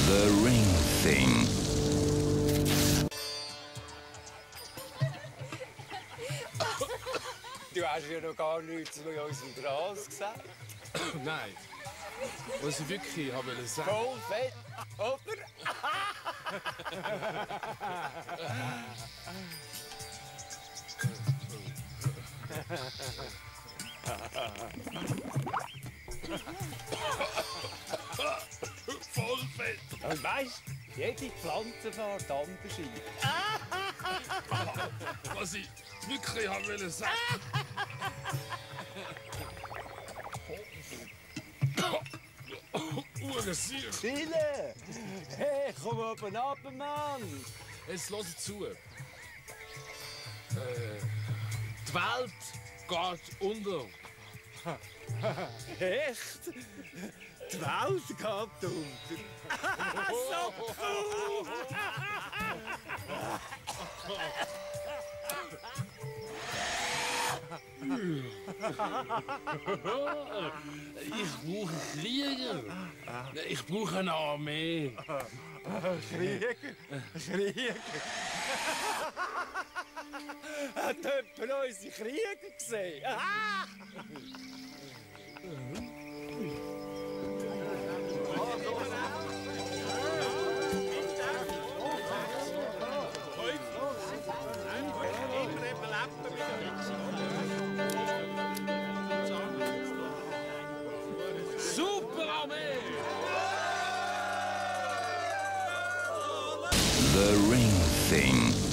The Ring Thing. Du hast ja noch gar nichts zu unserem Gras gesagt. Nein. Was ich wirklich wollte sagen. Voll fett, oder? Voll fett. Und weißt, jede Pflanze fährt anders ein. Was ich wirklich wollte sagen. Urgesicht. Stille! Hey, komm oben ab, Mann! Jetzt lass zu. Die Welt geht unter. Echt? Die Welt geht unter. So cool! Ich brauche Krieger. Ich brauche eine Armee. Krieger? Krieger? Hat jemand unsere Krieger gesehen? Super Armee! The Ring Thing.